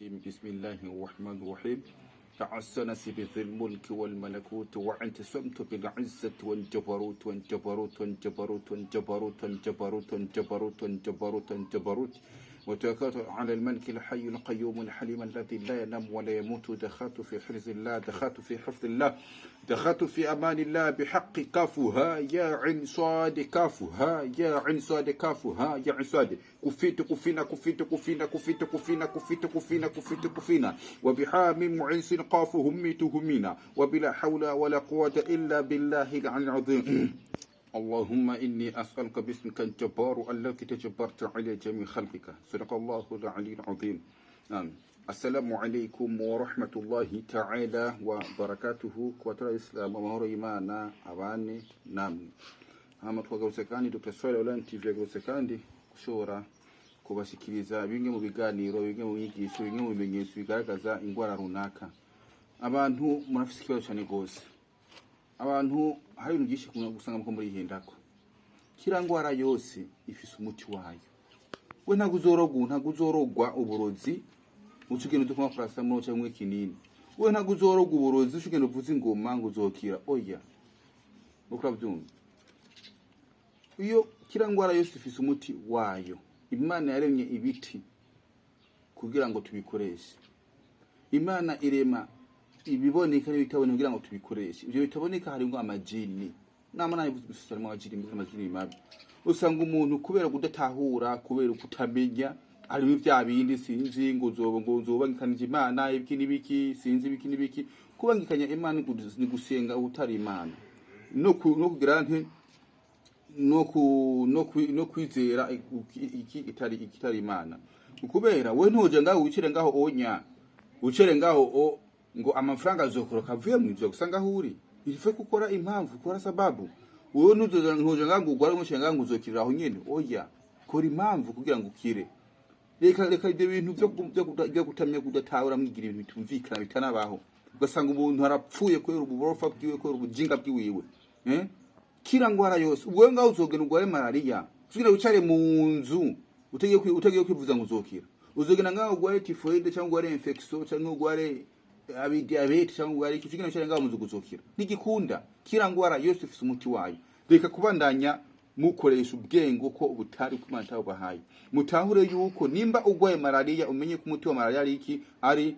بسم الله الرحمن الرحيم. تعسنس بذي الملك والملكوت واعتصمت بالعزة والجبروت والجبروت والجبروت والجبروت والجبروت والجبروت والجبروت والجبروت، وتوكلت على الملك الحي القيوم الحليم الذي لا ينام ولا يموت. دخلت في حرز الله، دخلت في حفظ الله، دخلت في أمان الله، بحق كاف ها يا عين صاد، كاف ها يا عين صاد، كاف ها يا عين صاد. كفيت كفينا كفيت كفينا كفيت كفينا كفيت كفينا كفيت كفينا، وبحاميم عين سين قاف هميت همينا، وبلا حول ولا قوة إلا بالله العلي العظيم. اللهم إني أسألك باسمك الجبار الذي تجبرت على جميع خلقك. صدق الله العلي العظيم. آمين. السلام عليكم ورحمة الله تعالى وبركاته. Ku batari Isilamu, amahoro y'Imana abane namwe. Hama twagarutse kandi, Dr. Swahili Online TV yagarutse kandi gushobora kubashikiriza bimwe mu biganiro, bimwe mu nyigisho, bimwe mu bimenyetso bigaragaza ingwara runaka. Abantu murafise ikibazo cyane gose. Abantu hari ibintu byinshi gusanga muko murihendako. Kira ngwara yose ifise umuti wayo. We ntabwo uzorogwa uburozi uca ugenda uza kunywa paracetamol cyangwa ikinini. We ntabwo uzorogwa uburozi uca ugenda uvuza ingoma ngo uzokira. Oya, uko urabyumva, iyo kira ngwara yose ifise umuti wayo. Imana yaremye ibiti kugira ngo tubikoreshe. Imana irema ibiboneka n'ibitaboneka kugira ngo tubikoreshe. Ibyo bitaboneka harimo amajini. Nama nabivuze gusa, harimo amajini, amajini mabi. Usanga umuntu kubera kudatahura, kubera kutamenya, harimo vya bindi sinzi ngo uzobangikanije Imana ibiki n'ibiki, sinzi ibiki n'ibiki. Kubangikanya Imana ni gusenga utari Imana, no kugira nti no ku no kwi- no kwizera iki itari Imana. Kubera we ntoje ngaho wicare ngaho, onya wicare ngaho o ngo amafaranga azokoroka avuye mu ijuru gusa ngaho uri. Ife gukora impamvu, ukora sababu. Wewe ntuzoja ngaho ngo ugware, ngo ngaho ngo uzokirira aho nyene. Oya, kora impamvu kugira ngo ukire. Reka ibyo bintu byo kutamenya, kudatahura, mwigira ibintu bitumvikana, bitanabaho. Ugasanga umuntu arapfuye kubera ububorofa bwiwe, kubera ubujinga bwiwiwe, eh? Kira ngwara yose, ubwo ngaho uzogenda ugware malaria, uzogenda wicare mu nzu utagiye kwivuza ngo uzokira. Uzogenda ngaho ugware typhoid cyangwa ugware infection cyangwa ugware abi diabète cyangwa ugware iki, uzogenda wicare ngaho mu nzu uzokira? Ntigikunda. Kira ngwara yose ifise umuti wayo. Reka kubandanya mukoresha ubwenge uko butari ko Imana itabubahaye. Mutahure yuko nimba ugwaye malaria, umenye ko umuti wa malaria ari iki, ari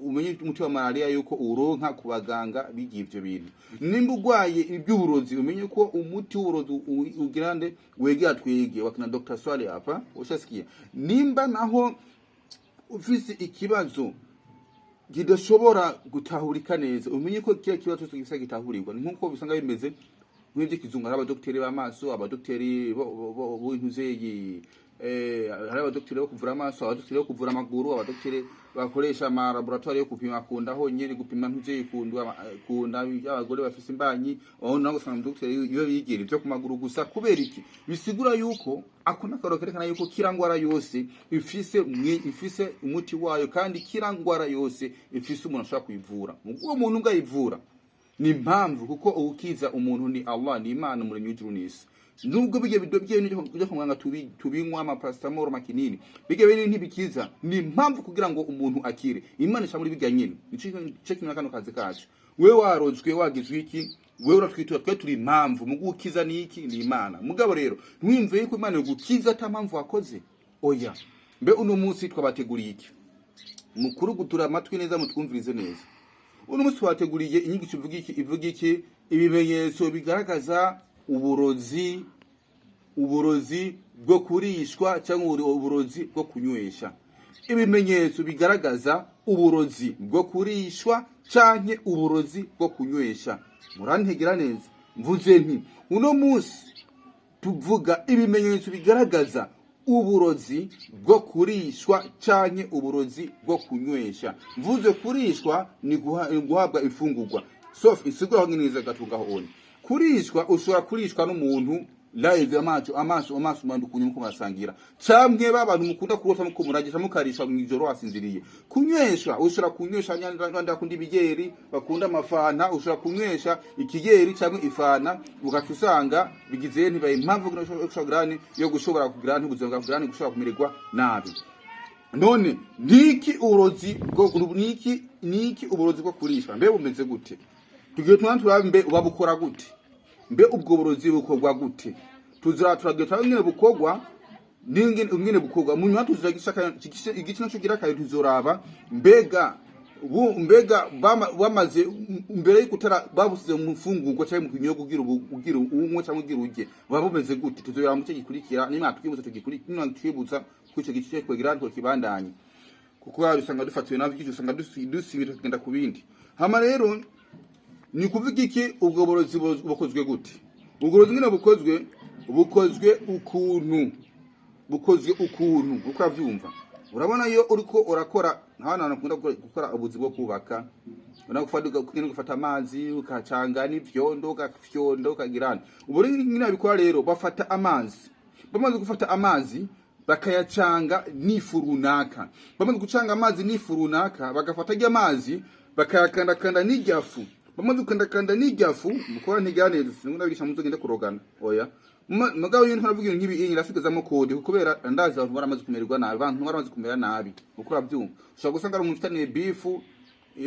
umenye umuti wa malaria yuko uronka ku baganga bigiye ivyo bintu. Nimba ugwaye iby'uburozi, umenye ko umuti w'uburozi ugira nde, wegera twege wakina Dr. Swale hapa, ushasikia. Nimba naho ufise ikibazo kidashobora gutahurika neza, umenye ko kiriya kibazo cyose gisa gitahurirwa. Ni nkuko bisanga bimeze nk'iby'ikizungu, hari abadokiteri b'amaso, abadokiteri b'intuzeyi, hari abadokiteri bo kuvura amaso, abadokiteri bo kuvura amaguru, abadokiteri bakoresha ama laboratoire yo gupima kunda honyene, gupima ntuzeyi kunda, kunda y'abagore bafise imbanyi. Aho naho usanga umudokiteri iyo bigira ibyo ku maguru gusa. Kubera iki? Bisigura yuko ako nakaro kerekana yuko kira ngwara yose ifise umuti wayo, kandi kira ngwara yose ifise umuntu ashobora kuyivura. Uwo muntu ngo ayivura ni impamvu, kuko ukiza umuntu ni Allah, ni Imana umuremyi w'ijuru n'isi. Nubwo bijye bidobye byo kumwanga tubinywa ama paracetamol, makinini, bijye bintu ntibikiza. Ni impamvu kugira ngo umuntu akire, Imana isha muri bijya nyine. Nico cyo kimwe kano kazi kacu. Wewe warozwe, wagizwe iki, wewe uratwitura, twe turi impamvu. Mu gukiza ni iki? Ni Imana. Mugabo rero ntiwimve yuko Imana igukiza ata mpamvu wakoze. Oya. Mbe uno munsi twabateguriye iki? Mukuru gutura amatwi neza, mutwumvirize neza. Uno munsi twateguriye inyigisho ivuga iki? Ivuga iki? Ibimenyetso bigaragaza uburozi, uburozi bwo kurishwa cyangwa uburozi bwo kunywesha. Ibimenyetso bigaragaza uburozi bwo kurishwa canke uburozi bwo kunywesha. Murantegera neza, mvuze nti uno munsi tuvuga ibimenyetso bigaragaza uburozi bwo kurishwa canke uburozi bwo kunywesha. Mvuze kurishwa ni guhabwa imfungurwa sauf isigura aho neza gatungaho oni. Kurishwa, ushobora kurishwa n'umuntu live, amaso amaso amaso, mwandu kunyu muko murasangira, camwe babantu mukunda kurota muko muragisha, mukarisha mu ijoro wasinziriye. Kunywesha, ushobora kunywesha nyanda, bakunda ibigeri, bakunda amafanta. Ushobora kunywesha ikigeri cyangwa ifana, ugaca usanga bigize ntibaye impamvu yo gushobora kugira ubuzima bwa kugira gushobora kumererwa nabi. None niki uburozi bwo niki uburozi bwo kurishwa mbe bumeze gute? Tugiye tuna turabe mbe babukora gute, mbe ubwo burozi bukorwa gute. Tuzira turagiye turabe ingene bukorwa n'ingene ingene bukorwa. Mu nyuma tuzira igice naco gira kabiri, tuzoraba mbega mbega bamaze mbere y'ukutara babusize mu mfungurwa cyangwa mu kinyobwa ugira ugira unywe cyangwa ugira urye, buba bumeze gute? Tuzoraba mu gice gikurikira. Nimba twibutsa tugikurikira, nimba twibutsa kuri ico gice kugira ngo kibandanye, kuko hari usanga dufatiwe navyo, usanga dusimira tugenda ku bindi. Hama rero ni kuvuga iki? Ubwo burozi bukozwe gute? Ubwo burozi nyine bukozwe ukuntu, bukozwe ukuntu uko avyumva. Urabona iyo uriko urakora, nta hantu ukunda gukora ubuzi bwo kubaka, urabona gufata gufata amazi ukacanga n'ivyondo, ugafyonda, ukagirana. Ubu rero nyine babikora rero, bafata amazi, bamaze gufata amazi bakayacanga n'ifu runaka. Bamaze gucanga amazi n'ifu runaka, bagafata ajya amazi bakayakandakanda n'irya fu. Bamaze gukandakanda n'irya fu, mukora ntigira neza, sinzi ndabigisha muzogende kurogana, oya. Mugabo iyo ntaravuga ibintu nk'ibi ndasigazamo code, kubera ndazi abantu baramaze kumererwa nabi, abantu baramaze kumera nabi. Uko urabyumva, ushobora gusanga ari umuntu ufitaniye bifu,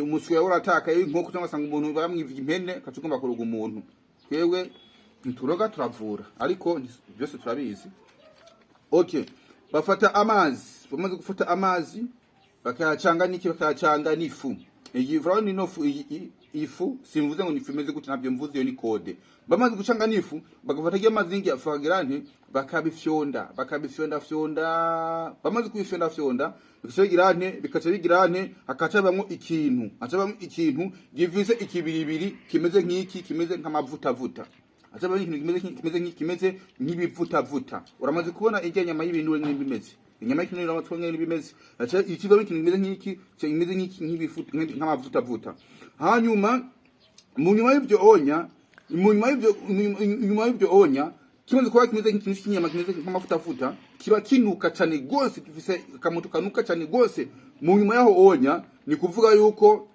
umuswi wawe uratakaye inkoko, cyangwa usanga umuntu bamwivye impene, ukaca ugomba kuroga umuntu. Twebwe ntituroga, turavura, ariko byose turabizi. Okay, bafata amazi, bamaze gufata amazi bakayacanga n'iki? Bakayacanga n'ifu. Iyi urabona ino fu, iyi ifu, simvuze ngo ni ifu imeze gute, ntabyo mvuze, iyo ni code. Bamaze gucanga n'ifu, bagafata rya mazi n'irya fu, bakagira nti bakabifyonda, bakabifyonda fyonda. Bamaze kubifyonda fyonda, bikaca bigira nte? Bikaca bigira nte? Hakaca habamwo ikintu, haca habamwo ikintu gifise ikibiribiri kimeze nk'iki, kimeze nk'amavutavuta. Haca ikintu kimeze kimeze nk'ibivutavuta. Uramaze kubona irya nyama y'ibinure nyine bimeze, inyama y'ikinure uramaze kubona nyine bimeze. Haca ikivamo ikintu kimeze nk'iki, kimeze nk'iki, nk'ibifuta, nk'amavutavuta. Hanyuma mu nyuma y'ibyo onya, mu nyuma y'ibyo, nyuma y'ibyo onya, kimaze kuba kimeze nk'ikintu cy'inyama kimeze nk'amafutafuta, kiba kinuka cyane gose, gifise akamoto kanuka cyane gose. Mu nyuma y'aho onya, ni kuvuga yuko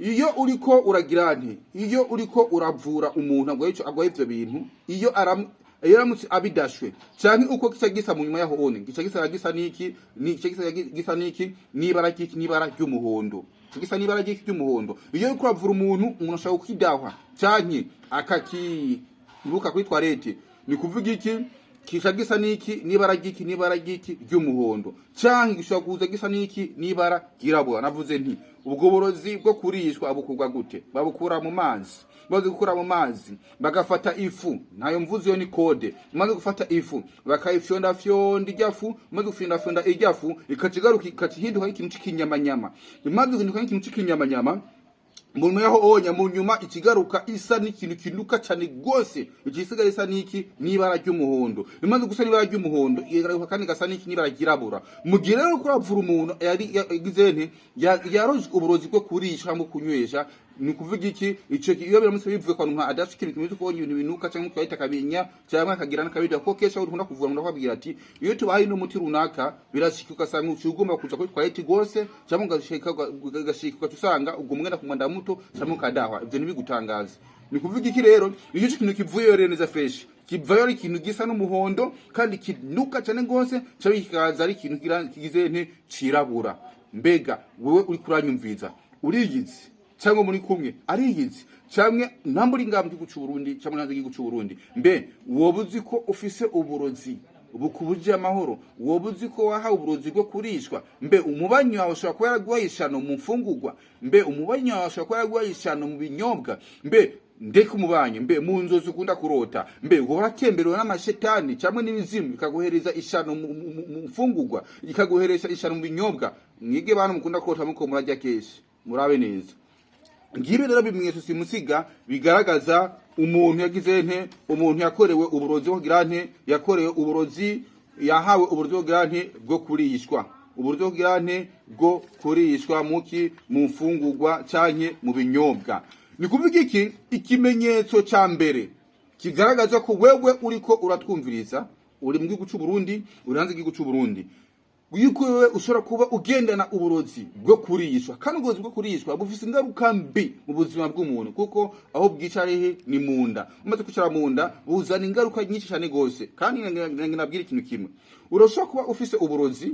iyo uriko uragira nti iyo uriko uravura umuntu agwaye ico, agwaye ivyo bintu, iyo aramutse abidashwe canke uko kica gisa mu nyuma yaho one, gica gisa gisa niki ni gica gisa gisa niki n'ibara ry'iki, n'ibara ry'umuhondo. Gica gisa n'ibara ry'iki, ry'umuhondo. Iyo uriko uravura umuntu, umuntu ashobora kukidahwa canke akakiruka kuri toilette. Ni kuvuga iki? Kica gisa niki, n'ibara ry'iki, n'ibara ry'iki, ry'umuhondo, canke gishobora kuza gisa niki, n'ibara ryirabura. Navuze nti ubwo burozi bwo kurishwa bukorwa gute? Babukura mu mazi. Baze gukura mu mazi, bagafata ifu, ntayo mvuze, iyo ni code. Maze gufata ifu bakayifyonda fyonda irya fu. Maze gufyonda fyonda irya fu, ikaca igaruka, ikaca ihinduka nk'ikintu c'ikinyamanyama. Imaze guhinduka nk'ikintu c'ikinyamanyama, mu nyuma yaho onya, mu nyuma ikigaruka isa n'ikintu kinuka cyane gose, igisigaye isa n'iki, n'ibara ry'umuhondo. Imaze gusa n'ibara ry'umuhondo, igaruka kandi gasa n'iki, n'ibara ryirabura. Mu gihe rero uriko uravura umuntu yari yagize nte yarozwe uburozi bwo kurisha cyangwa kunywesha, ni kuvuga iki? Ico iyo biramutse bivuye kwa nka adafite ikintu kimeze kubona ibintu binuka, cyangwa twahita akabinya cyangwa akagira n'akabindi, kuko kenshi aho ukunda kuvura umuntu akabwira ati iyo tubahaye n'umuti runaka, birashika ugasanga uciye ugomba kuja kuri toilette gose, cyangwa ugashika ugashika ugaca usanga ubwo mwenda ku mwanda muto cyangwa ukadahwa. Ivyo ntibigutangaze. Ni kuvuga iki rero? Iyo ico kintu kivuyeyo rero neza fresh, kivayo ari ikintu gisa n'umuhondo kandi kinuka cyane gose, cyangwa kikaza ari ikintu kigize nte, cirabura. Mbega wewe uri kuranyumviza, uriyizi cyangwa muri kumwe ariyizi, cyangwa nta muri ngaha mu gihugu cy'u Burundi cyangwa hanze y'igihugu cy'u Burundi, mbe woba uzi ko ufise uburozi bukubuje amahoro? Woba uzi ko wahawe uburozi bwo kurishwa? Mbe umubanyi wawe ashobora kuba yaraguhaye ishano mu mfungurwa? Mbe umubanyi wawe ashobora kuba yaraguhaye ishano mu binyobwa? Mbe ndeke umubanyi, mbe mu nzozi ukunda kurota, mbe uhora atemberewe n'amashetani cyangwa n'imizimu ikaguhereza ishano mu mfungurwa, ikaguhereza ishano mu binyobwa? Mwige bantu mukunda kurota muko murarya kenshi, murabe neza. Ngibi rero bimenyetso simusiga bigaragaza umuntu yagize nte, umuntu yakorewe uburozi bwo kugira nte, yakorewe uburozi, yahawe uburozi bwo kugira nte, bwo kurishwa, uburozi bwo kugira nte, bwo kurishwa muki, mu mfungurwa canke mu binyobwa. Ni kuvuga iki? Ikimenyetso ca mbere kigaragaza ko wewe uriko uratwumviriza, uri mu gihugu c'u Burundi, uri hanze y'igihugu c'u Burundi, yuko wewe ushobora kuba ugendana uburozi bwo kurishwa. Kandi uburozi bwo kurishwa bufise ingaruka mbi mu buzima bw'umuntu, kuko aho bwica hehe? Ni mu nda. Umaze kwicara mu nda, buzana ingaruka nyinshi cyane gose. Kandi nabwira ikintu kimwe: urashobora kuba ufise uburozi.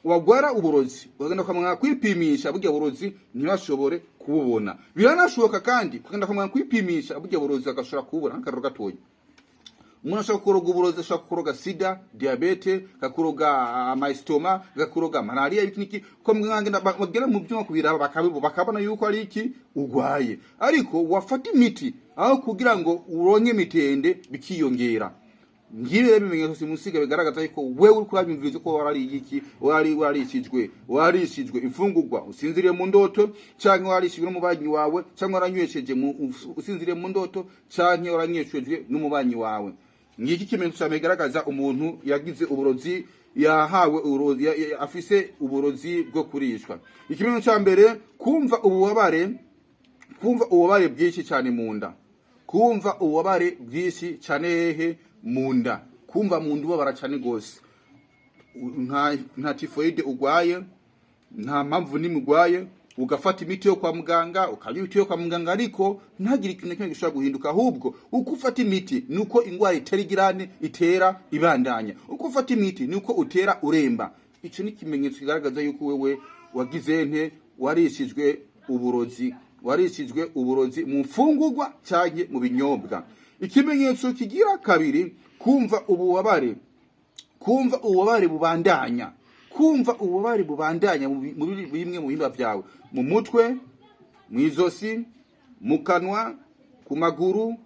Wagwara uburozi ukagenda kwa muganga kwipimisha, burya burozi ntibashobore kububona. Biranashoboka kandi kugenda kwa muganga kwipimisha, burya burozi bagashobora kububona. Nk'akarorero gatoya, umuntu ashobora kuroga uburozi, ashobora kuroga sida, diabète, akakuroga ama estomac, akakuroga malariya, iki niki. Kwa muganga bagera mu byuma kubiraba, bakabona yuko ari iki ugwaye, ariko wafata imiti, aho kugira ngo uronke mitende bikiyongera. Ngibi rero ibimenyetso simusiga bigaragaza yuko wewe uriko urabyumviriza ko warariye iki, wari warishijwe imfungurwa usinziriye mu ndoto, canke warishijwe n'umubanyi wawe, canke waranywesheje usinziriye mu ndoto, canke waranyweshejwe n'umubanyi wawe. Ngiki ikimenyetso cyane bigaragaza umuntu yagize uburozi, yahawe uburozi, afise uburozi bwo kurishwa. Ikimenyetso cya mbere: kumva ububabare, kumva ububabare bwinshi cyane mu nda, kumva ububabare bwinshi cyane hehe? Mu nda. Kumva mu nda ubabara cyane rwose. Nta typhoïde ugwaye, nta mpamvu nimwe ugwaye, ugafata imiti yo kwa muganga, ukanywa imiti yo kwa muganga, ariko ntagire ikintu na kimwe gishobora guhinduka. Ahubwo uko ufata imiti nuko ingwara itera igirane, itera ibandanya. Uko ufata imiti nuko utera uremba. Ico ni ikimenyetso kigaragaza yuko wewe wagize nte? Warishijwe uburozi, warishijwe uburozi mu mfungurwa canke mu binyobwa. Ikimenyetso kigira kabiri: kumva ububabare, kumva ububabare bubandanya, kumva ububabare bubandanya muri bimwe mu bihimba byawe: mu mutwe, mu izosi, mu kanwa, ku maguru,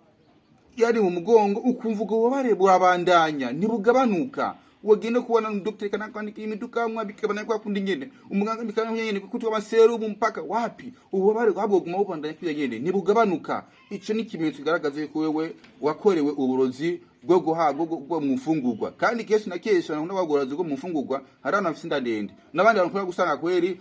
yari mu mugongo, ukumva ubwo bubabare burabandanya, ntibugabanuka. Wagenda kubona dogiteri kanakwandika imiti, ukanywa, bikabana kwa kundi nyene, umuganga bikabana nyene, kutwa amaserumu mpaka wapi, ububabare bwaguma bubandanya kwiya nyene, ntibugabanuka. Ico ni ikimenyetso kigaragaza yuko wewe wakorewe uburozi bwo guhabwa bwo mu mfungurwa. Kandi kenshi na kenshi abantu bakunda uburozi bwo mu mfungurwa, hari abantu bafise inda ndende n'abandi bantu bakunda gusanga kweri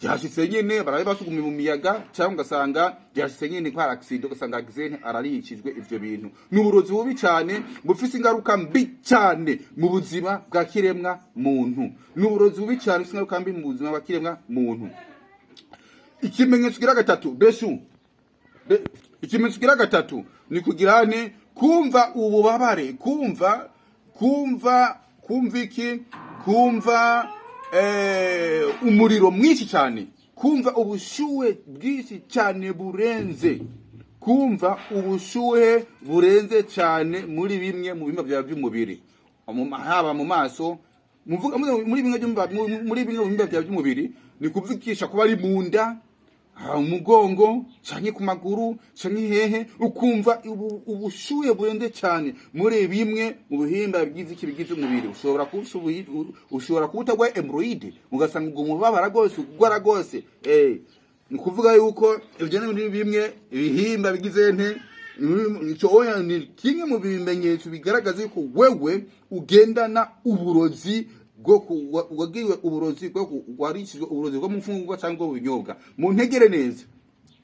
byashitse nyene barabe basugumye mu miyaga, cyangwa ugasanga byashitse nyene kwa accident, ugasanga agize ararishijwe. Ivyo bintu ni uburozi bubi cyane, bufise ingaruka mbi cyane mu buzima bwa kiremwa muntu. Ni uburozi bubi cyane bufise ingaruka mbi mu buzima bwa kiremwa muntu. Ikimenyetso kigira gatatu, beshu ikimenyetso kigira gatatu ni kugira ne kumva ububabare, kumva iki? Kumva umuriro mwinshi cyane, kumva ubushuhe bwinshi cyane burenze, kumva ubushuhe burenze cyane muri bimwe mu bihimba byawe by'umubiri, haba mu maso, muvuga muri bimwe muri bimwe mu bihimba byawe by'umubiri, ni kuvugisha kuba ari mu nda, umugongo, canke ku maguru, canke hehe, ukumva ubushuhe burenze cyane muri bimwe mu bihimba bigize iki, bigize umubiri. Ushobora kuba utagwaye hémorroïdes, ugasanga ubwo mubabara rwose, ugwara rwose. Ni ukuvuga yuko ibyo ni bimwe ibihimba bigize nte? Ico oya ni kimwe mu bimenyetso bigaragaza yuko wewe ugendana uburozi bwo wagiriwe uburozi bwo warishijwe uburozi bwo mu mfungurwa cyangwa mu binyobwa. Mu ntegere neza,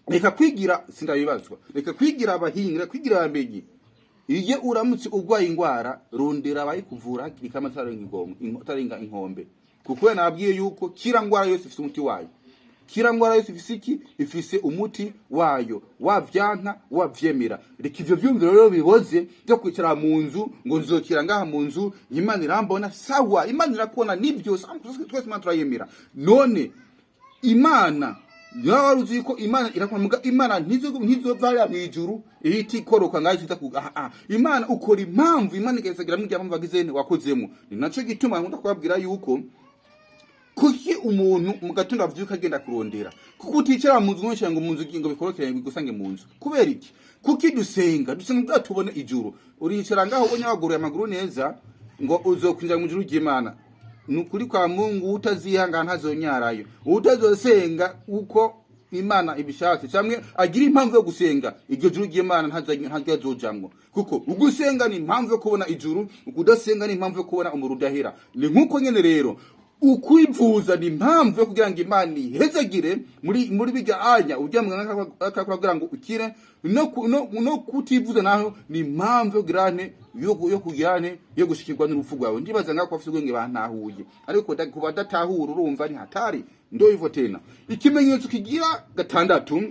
reka kwigira sindabibazwa, reka kwigira abahinga, reka kwigira abamenyi. Iyo uramutse urwaye ingwara, rondera abayikuvura hakiri kare atarenga inkombe, kuko we nababwiye yuko kira ngwara yose ifise umuti wayo. Kira ngwara yose ifise iki? Ifise umuti wayo, wavyanka wavyemera. Reka ivyo vyumviro rero biboze byo kwicara mu nzu ngo nzokira ngaha mu nzu, Imana irambona. Sawa, Imana irakubona nibyo, twese Imana turayemera. None Imana yaba wari uzi yuko Imana irakubona? Muga Imana ntizova hariya mw'ijuru ihita ikoroka ngaho ikiza ku ah, ah. Imana ukora impamvu, Imana ikayisagira mu mpamvu wagize wakozemo. Ni naco gituma nkunda kubabwira yuko kuki umuntu mu gatondo avyuka agenda kurondera, kuko uticara mu nzu ngo mu nzu ngo bikorokere bigusange mu nzu? Kubera iki? Kuki dusenga? Dusenga kugira tubone ijuru. Uricara ngaho ubonye waguruye amaguru neza ngo uzokwinjira mu ijuru ry'Imana? Ni ukuri kwa Mungu, utazihangana ntazonyarayo. Utazosenga uko Imana ibishatse cyangwa agira impamvu yo gusenga, iryo juru ry'Imana ntaryo azojamwo, kuko ugusenga ni impamvu yo kubona ijuru, ukudasenga ni impamvu yo kubona umuriro udahera. Ni nk'uko nyene rero ukwivuza ni impamvu yo kugira ngo Imana ihezagire muri bijya anya ujya muganga akakubwira ngo ukire, no kutivuza naho ni impamvu yo girane yo kugirane yo gushikirwa n'urupfu rwawe. Ndibaza ngako bafite ubwenge bantahuye, ariko kuba datahura urumva ni hatari. Ndo hivyo tena. Ikimenyetso kigira gatandatu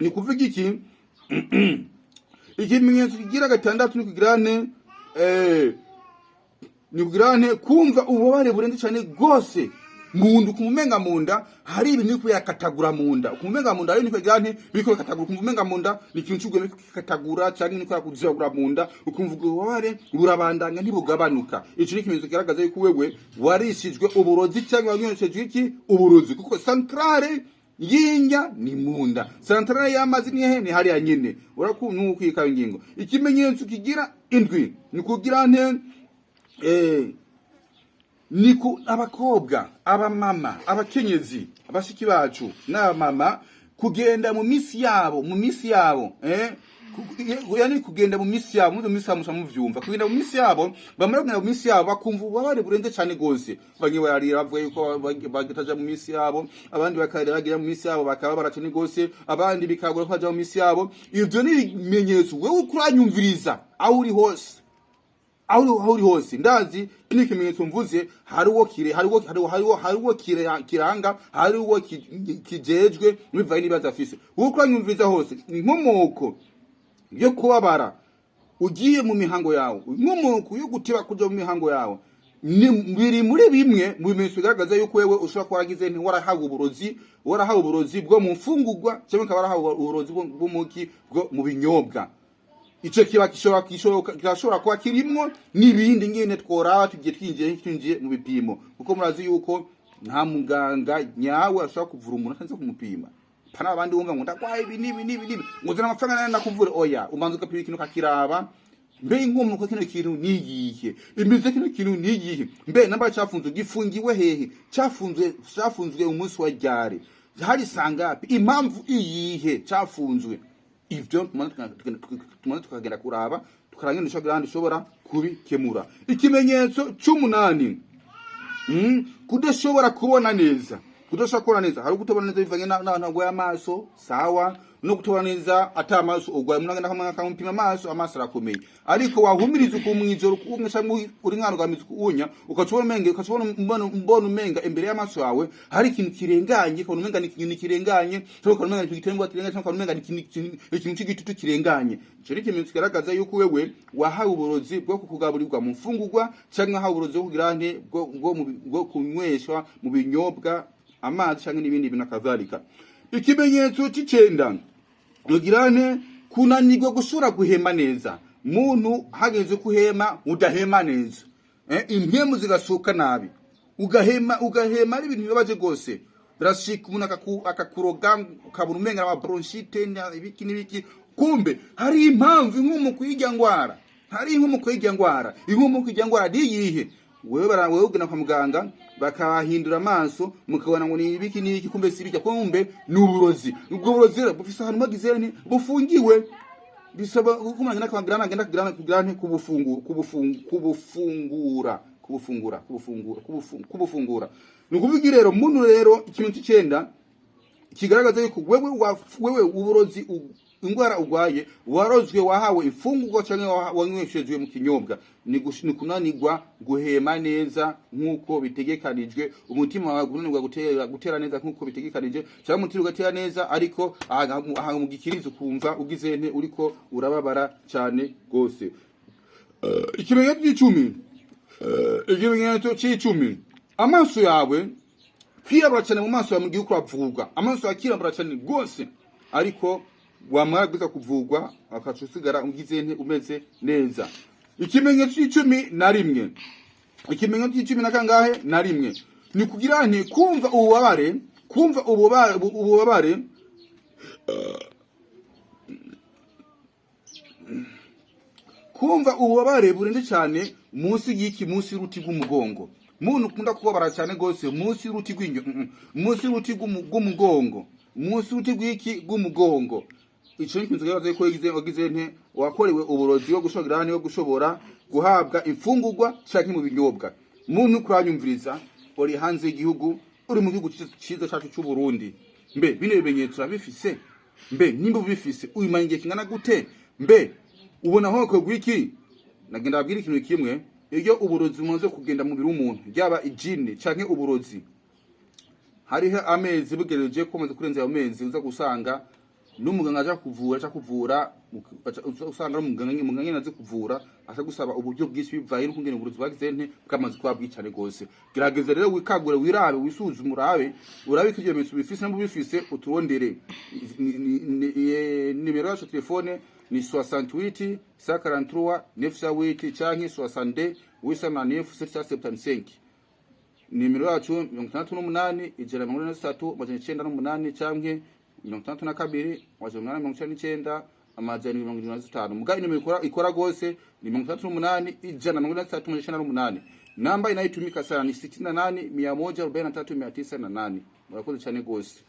ni kuvuga iki? Ikimenyetso kigira gatandatu ni kugirane ni kugirane kumva ububabare burenze cyane rwose. Munda ukumva umenga munda hari ibintu biriko birakatagura, munda ukumva umenga munda hari ibintu biriko bigira nte, biriko birakatagura, ukumva umenga munda ni ikintu c'ubwo biriko bikatagura canke biriko birakuziragura munda, ukumva ubwo bubabare burabandanya ntibugabanuka. Ico ni ikimenyetso kigaragaza yuko wewe warishijwe uburozi cyangwa wanyweshejwe iki? Uburozi. Kuko centrale y'indya ni munda, centrale y'amazi ni hehe? Ni hariya nyine. Urakuntu ingingo. Ikimenyetso kigira indwi ni kugira nte? Ni ku abakobwa, abamama, abakenyezi, abashiki bacu n'abamama, kugenda mu misi yabo, mu misi yabo, yani kugenda mu misi yabo, muri misi yabo musa muvyumva, kugenda mu misi yabo, bamara kugenda mu misi yabo bakumva ububabare burenze cyane gose. Bamwe bararira bavuga yuko bataja mu misi yabo, abandi bakarira bagira mu misi yabo bakababara cyane gose, abandi bikagora ko baja mu misi yabo. Ivyo ni ibimenyetso. Wewe ukuranyumviriza aho uri hose, aho uri hose, ndazi kino ikimenyetso mvuze hariwo kire hariwo kire kiranga, hariwo kijejwe bivaye n'ibibazo afise. Wowe kuranyumviriza hose, inkomoko yo kubabara ugiye mu mihango yawe, inkomoko yo guteba kuja mu mihango yawe, ni biri muri bimwe mu bimenyetso bigaragaza yuko wewe ushobora kuba waragize nti warahawe uburozi, warahawe uburozi bwo mu mfungurwa cyangwa ukaba warahawe uburozi bwo muki, bwo mu binyobwa. Ico kiba kirashobora kuba kirimwo n'ibindi ngene tworaba tugiye twinjiye mu bipimo, kuko murazi yuko nta muganga nyawe ashobora kuvura umuntu atarinze kumupima. Pana abandi wumva ngo ndagwaye ibi n'ibi n'ibi n'ibi, ngo zana amafaranga nayo ndakuvura. Oya, umanza ugapima ikintu ukakiraba: mbe inkomoko kino kintu niyihe? Imize kino kintu niyihe? Mbe namba cafunzwe gifungiwe hehe? Cafunzwe umunsi wa ryari? Hari sangapi? Impamvu iyihe cafunzwe? Ivyo tumaze tukagenda kuraba, tukarangena ishobora ishobora kubikemura. Ikimenyetso c'umunani, kudashobora kubona neza. Kudashobora kubona neza, hari kutabona neza bivanye n'abantu barwaye amaso, sawa, no kutabona neza ata amaso urwaye. Umuntu agenda akamupima amaso, amaso arakomeye, ariko wahumiriza uku mw'ijoro umwe cyangwa uri mwana ugamiza unya, ukacubona umenga, ukacubona mbona umenga imbere y'amaso yawe hari ikintu kirenganye, ukabona umenga ni ikintu kirenganye, cyangwa ukabona umenga ni ikintu gitengwa kirenganye, cyangwa ukabona umenga ni ikintu c'igitutu kirenganye. Ico ni ikimenyetso kigaragaza yuko wewe wahawe uburozi bwo kukugaburirwa mu mfungurwa, cyangwa wahawe uburozi bwo kugira nte, bwo kunyweshwa mu binyobwa, amazi cyangwa n'ibindi bintu kadhalika. Ikimenyetso c'icenda ugira nte? Kunanirwa gushobora guhema neza. Muntu hageze kuhema udahema neza, impwemu zigasohoka nabi, ugahema ari ibintu bibabaje rwose. Birashika umuntu akakuroga, ukabona umenga ama bronchite, ibiki n'ibiki, kumbe hari impamvu, inkomoko y'irya ngwara, hari inkomoko y'irya ngwara. Inkomoko y'irya ngwara niyihe? Wewe bara wewe ugenda kwa muganga bakahindura amaso, mukabona ngo ni ibiki n'ibiki, kumbe si bijya, kumbe ni uburozi. Ubwo burozi rero bufise ahantu bagize nti bufungiwe, bisaba uko umuntu agenda kwa agenda kugira nti kubufungura kubufungura kubufungura kubufungura. Ni ukuvuga rero muntu rero, ikintu cy'icenda kigaragaza yuko wewe uburozi, ingwara urwaye warozwe, wahawe imfungurwa cyangwa wanyweshejwe mu kinyobwa, ni kunanirwa guhema neza nk'uko bitegekanijwe, umutima wawe kunanirwa gutera neza nk'uko bitegekanije, cyangwa umutima ugatera neza ariko aha mu gikiriza ukumva ugize nte, uriko urababara cyane rwose. Ikimenyetso cy'icumi, ikimenyetso cy'icumi, amaso yawe kwirabura cyane mu maso yawe mu gihe uriko uravurwa, amaso yawe akirabura cyane rwose, ariko wamara guza kuvurwa akaca usigara ugize nte, umeze neza. Ikimenyetso c'11, ikimenyetso c'icumi na kangahe na rimwe, ni kugira nti kumva ububabare, kumva ububabare kumva ububabare burenze cyane munsi y'iki, munsi y'uruti rw'umugongo. Muntu ukunda kubabara cyane rwose munsi y'uruti rw'inyo, munsi y'uruti rw'umugongo, munsi y'uruti rw'iki, rw'umugongo, ico ni ikintu kigaragaza yuko wagize nte, wakorewe uburozi bwo gushobora wo gushobora guhabwa imfungurwa canke mu binyobwa. Muntu kuranyumviriza uri hanze y'igihugu, uri mu gihugu ciza cacu c'u Burundi, mbe bino bimenyetso urabifise? Mbe nimba ubifise ubimara igihe kingana gute? Mbe ubona hokorwa iki? Nagenda babwira ikintu kimwe: iyo uburozi bumaze kugenda mu mubiri w'umuntu, ryaba ijini canke uburozi, hariho amezi bugereje ko umaze kurenza ayo mezi uza gusanga N'umuganga aja kuvura, aca kuvura, usanga ari umuganga nyene azi kuvura, aca gusaba uburyo bwinshi bivaye n'ukungene uburozi bwagize nte bwamaze kuba bwicane gose. Gerageza rero wikagure, wirabe, wisuzume, urabe ko ivyo bimenyetso bifise. Namba ubifise, uturondere. Nimero yacu ya telefone ni 68 143 908 canke 62 809 775. Nimero yacu 68 143 908 canke 62 899 775. Muga inimero ikora gose ni 68 143 908. Namba inayotumika sana ni 68 143 908. Murakoze cyane gose.